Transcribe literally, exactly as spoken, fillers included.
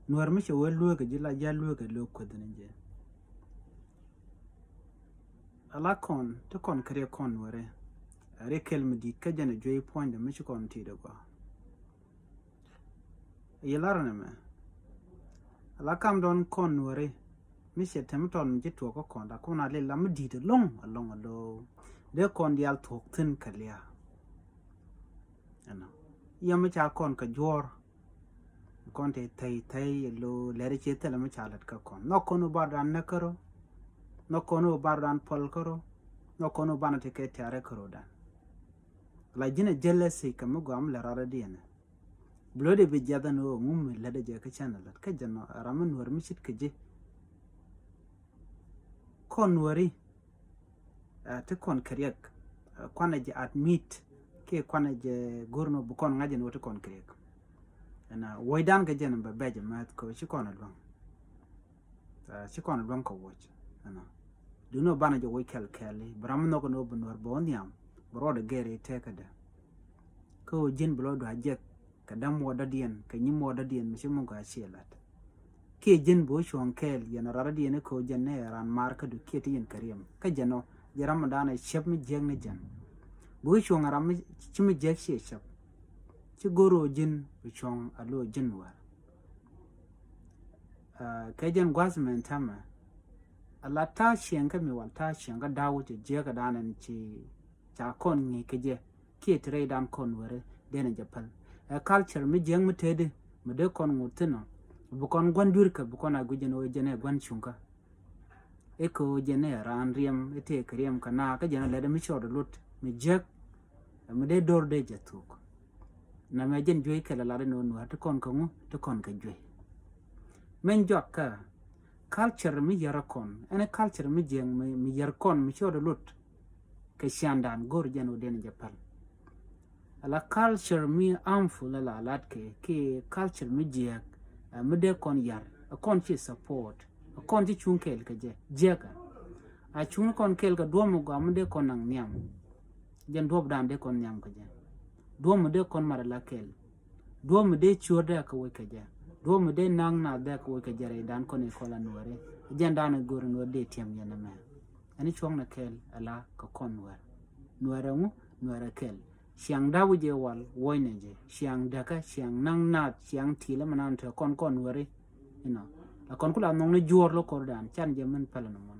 Nuäär mi cɛ wee lueekä ji̱ la ji̱ a lueekä lo̱o̱k kueth ni jɛ. Ala kɔn ti kɔn kɛ riɛk kɔn nuääri. Riɛk kɛl mi di̱i̱t kä jɛn a juey puɔ̱nydɛ mi ci kɔn ti̱i̱t a gɔaa. Yi lar ni mɛ. Ala kam dɔn kɔn nuääri mi cɛ tɛm tɔn mi ci tuɔɔk kä kɔn da kɔn a lil la mi di̱i̱t a lo̱ŋ a lo̱ŋ a lo̱ŋ. Dee kɔn diaal tuɔɔk thi̱n kɛ lia̱a̱. Ɛnɔ yɛ mi ca kɔn kɛ juɔ̱ɔ̱r. Kɔn te thɛy thɛy lo lɛri ci thilɛ mi ca lät kä kɔn. Nhɔk kɔn wä bar dan nä kärɔ. Nhɔk kɔn wä bar dan pɔl kärɔ. Nhɔk kɔn wä bar na te kɛ tiarɛ kärɔ dan. La ji̱n a jealousy kɛ mi gɔam lɛ rarɛ diɛn. Bi lo de bi jiath ɛn wä ŋum mi lät a jɛ kä cɛn a lät kä jɛ nɔ ram mi nuɔr mi cit kɛ ji̱. Kɔn nuɔri. Ti kɔn kɛ riɛk. Kuanɛ jɛ admit kiɛ kuanɛ jɛ go̱r nɔ bi kɔn ŋa̱c ɛn wä ti kɔn kɛ riɛk. Ɛn wuɔ̱cdan kɛ jɛn bɛ bɛc ɛmɛth kɛ ci kɔn ɛ luäŋ. Ci kɔn ɛ luäŋ kɛ wuɔ̱c. Ɛn duundɛ banɛ jɛ wuɔ̱c kɛl kɛɛli bi ram mi nhɔk ɛn wä bi nuɔr bɛ wä nhiam. Bi ruɔdɛ gɛr i̱ tɛkädɛ. Kä wä ji̱n bi lɔ dua̱c jek kɛ däm wä dɔ̱diɛn kɛ nyim wä dɔ̱diɛn mi ci muŋ kɛ a ciɛ lat. Kiɛ ji̱n bi wä cuɔ̱ŋ kɛɛl yɛn a rat dɔ̱diɛn i̱ ko̱ jɛn ni ɛ ran maar kädu kiɛ ti yɛn kɛ riɛm kä jɛn ɔ jɛ ram mi da̱a̱n ɛ cäp mi jiäk ni jɛn. Bi wä cuɔ̱ŋ a ram mi ci mi jiäk ciɛ cäp. Ci go̱r wä ji̱n bi cuɔ̱ŋ a lo̱ ji̱n wäär. Kɛ jɛn gua̱th mɛn täämɛ. A la ta̱a̱ ciɛŋ kä mi wal ta̱a̱ ciɛŋ kä da̱a̱ wä cɛ jiäk a da̱a̱n ɛn ci ca kɔn ŋi̱i̱c kɛ jɛ. Kiɛ ti rɛydan kɔn weri den a jɛ päl. Ɛ culture mi jiäk mi tëëdi mi dee kɔn ŋut thi̱n ɔ bi kɔn gua̱n dui̱rkä bi kɔn a gui̱c jɛn ɣöö jɛn ɛ gua̱n cuŋkä. I̱ kɛ ɣöö jɛn ɛ raan riɛm i̱ tëëkɛ riɛm kɛ naath kä jɛn ɛ lɛt mi cɔɔd ɛ luɔt mi jiäk. Mi dee do̱r dee jɛ thuk. Nɛmɛ jɛn juey kɛl ɛ lat ɛn ɣöö nuäär ti kɔn kɛ ŋu ti kɔn kɛ juey. Mɛn juak kä culture mi yär kɔn ɛn culture mi jiäk mi yär kɔn mi cɔɔd ɛ luɔt. Kɛ ciandan go̱r jɛn wä den jɛ päl. Ala culture mi harmful ala lat kɛ kiɛ culture mi jiäk. Mi dee kɔn yar a kɔn ci support a kɔn ci cuŋ kɛɛl kɛ jɛ jiäkä. A cuŋ kɔn kɛɛl kɛ duɔ̱m mi gɔaa mi dee kɔn naŋ nhiam. Jɛn duɔ̱pdan dee kɔn nhiam kɛ jɛ. Duɔ̱m mi dee kɔn mat ala kɛɛl. Duɔ̱m mi dee ciöör dee kɛ wec kɛ jɛ. Duɔ̱m mi dee naŋ naath dee kɛ wec kɛ jɛ rɛydan kɔn i̱ kɔl a nuääri. Jɛn dan i̱ go̱r i̱ nuäär dee tiɛm yɛn ɛmɛ. Ɛn i̱ cuɔ̱ŋnɛ kɛɛl ala kɛ kɔn nuäär. Nuäär ɛŋu nuäär ɛ kɛɛl. Ciaŋ da̱p wi̱c jɛ wal wuɔ̱cnɛ jɛ ciaŋ däkä ciaŋ naŋ naath ciaŋ ti̱i̱l ɛmɛ nan te kɔn kɔn nuääri. Inɔ la kɔn kula nhɔkni juɔ̱ɔ̱r lo̱ ko̱rdan can jɛ min pälɛ nɔmɔn.